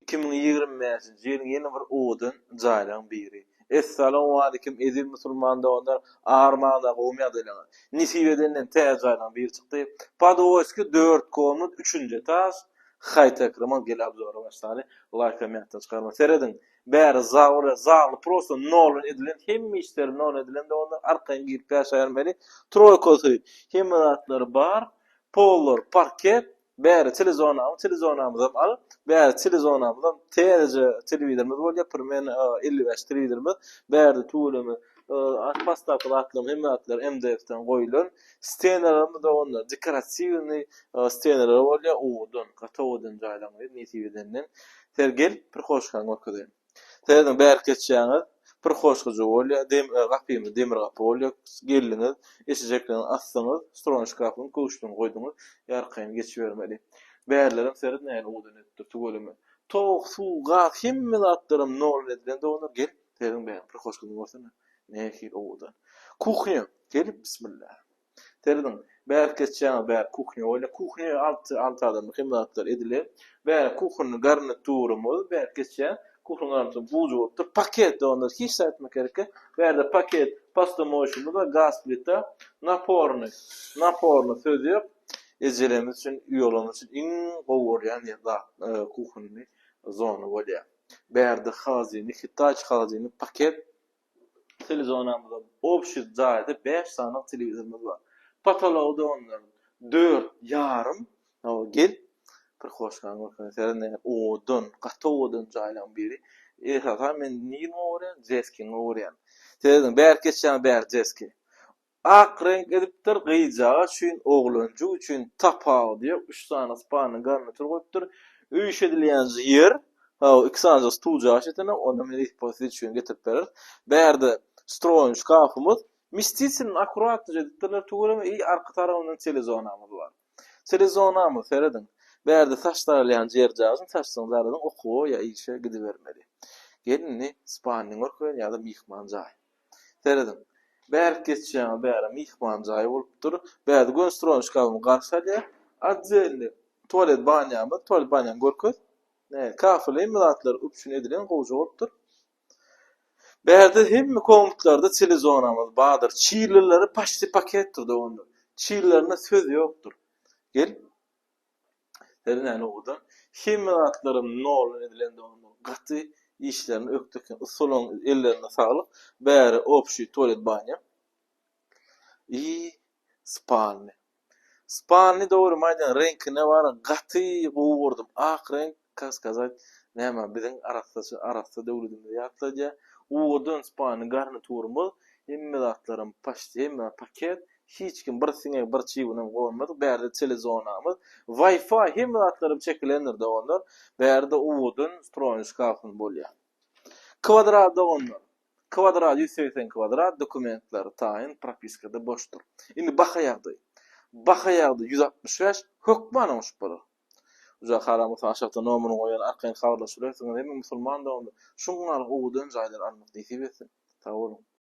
2025-nji ýylyň ýene bir owadan jaýlaryň biri. Essalawmaleýkim eziz musulman doganlar armaňda gowmy ýagdaýlaryňyz. Nesip edenden täze jaýlaryň biri çykdy. Podwoýski dört komnat üçünji etaž. Haýtek remont gel obzora başlaly. Laýkam ýatdan çykarma. Serediň bäri zal bolýar. Zaly prosto noldan edilen hemme işleri noldan edilen doganlar arkaýyn girip ýaşabermeli. Troýkasy hemme zatlary bar. Pollar parket. Bäri telezonamy, telezonamyzam al. Bäri telezonamyzam täzeje telewizorymyz bolýar, primern 55 telewizorymyz. Bärde tüweleme postawka zatlaryň hemme zatlary MDF-den goýulan. Stenalarymyz da onda dekoratiwnyý stenalar bolýar, owadan, gaty owadan jaýlaň biri nesip edenden. Ser gel, prihoşkany görkezeýin. Serediň bärik geçýäňiz, prihoşkajyk bolýar, dem gapymyz demir gapy bolýar. Geldiňiz, eşijeklerini asdyňyz, stroýny şkafyň köwşüni goýduňyz, ýarkaýyn geçibermeli. Bärlerem seret nähili owadan edipdir tüweleme. Tok, suw, gaz hemme zatlaram nol edilen doganlar gel serediň bäri prihoşkasyny görsene nähili owadan. Kuhnýa gelip bismillah. Serediň, bärik geçýäňiz, bäri kuhnýa bolýar. Kuhnýa alty, alty adamlyk hemme zatlar edilen. Bäri kuhonny garniturymyz, bärik geçýän. Kuhnyň garnitury bujy bolupdyr. Paket doganlar, hiç zat etmek gerek ýok. Bärde paket postomoýşymyz bar, gaz plita, naporny, naporny söz ýok. Ejelerimiz üçin, uýalarymyz üçin iň gowy görýän ýer zat, kuhonny zona bolýar. Bärde holodilnik, Hitachi holodilnik paket. Telewizorymyzda obşi jaýda 5 sany telewizorymyz bar. Potology ondan 4 ýarym. Hawa, gel. Prihoşkany görkezýän. Seret nähili owadan, gaty owadan jaýlaryň biri. Esasan men nirni gowy görýän? Jeskini gowy görýän. Serediň, bärik geçýän bäri jeski. Ak reňk edipdir, gyzjagaz üçin, oglanjyk üçin tapawudy ýok, üç sany spalny garnitur goýupdyr. Öý iş edilýän ýer, hawa, iki sanyja stuljagaz ýetenok, onam nesip bolsa siz üçin getirip bereris. Bärde stroýny şkafymyz, mistisini akkuratnyja edipdirler tüweleme, i arka tarabyndan telezonamyz bar. Telezonamyz, serediň, bärde saç daralýan ýerjagazyn saçyňy daradyň okuwa ýa işe gidibermeli. Gel indi spalnyňy görkezeýin ýa-da myhman jaý. Serediň. Bärik geçýäňiz, bäri myhman jaýy bolupdyr. Bärde göni stroýny şkafyny garşy alýar. Otdelnyý tualet banýamyz, tualet banýany görkez. Nähili kafeli hemme zatlar üpjün edilen gowja bolupdyr. Bärde hemme komnatlarda telezonamyz bardyr. Çillileri paçti paketdir doganlar. Çillerinde söz ýokdur. Gel. Hernäni owadan. Hemme zatlaram noldan edilen doganlar. Gaty işlerini ökde eken. Ussalaryň ellerine saglyk. Bäri obşi tualet banýa. I spalny. Spalny dogrymy aýdan reňkine bar gaty gowy gördüm. Ak reňk kak skazat näme biziň arassaçy arassa döwletimizi ýatladýar. Owadan spalny garniturymyz hemme zatlaram paçti hemme paket Hiç kim bir siňek bir çybynam gonmadyk bärde telezonamyz wi-fi hemme zatlaram çekilendir doganlar bärde owadan stroýny şkafym bolýar kwadrat doganlar kwadrat 180 kwadrat dokumentleri taýyn propiskada boşdur indi baha ýagdaý baha ýagdaý 165 hökman oňşup bolar Uja haram bolsa aşakda nomeryny goýan arkaýyn habarlaşyp bilersiňiz hemme musulman doganlar şuňňaly owadan jaýlary almak nesip etsin sag boluň.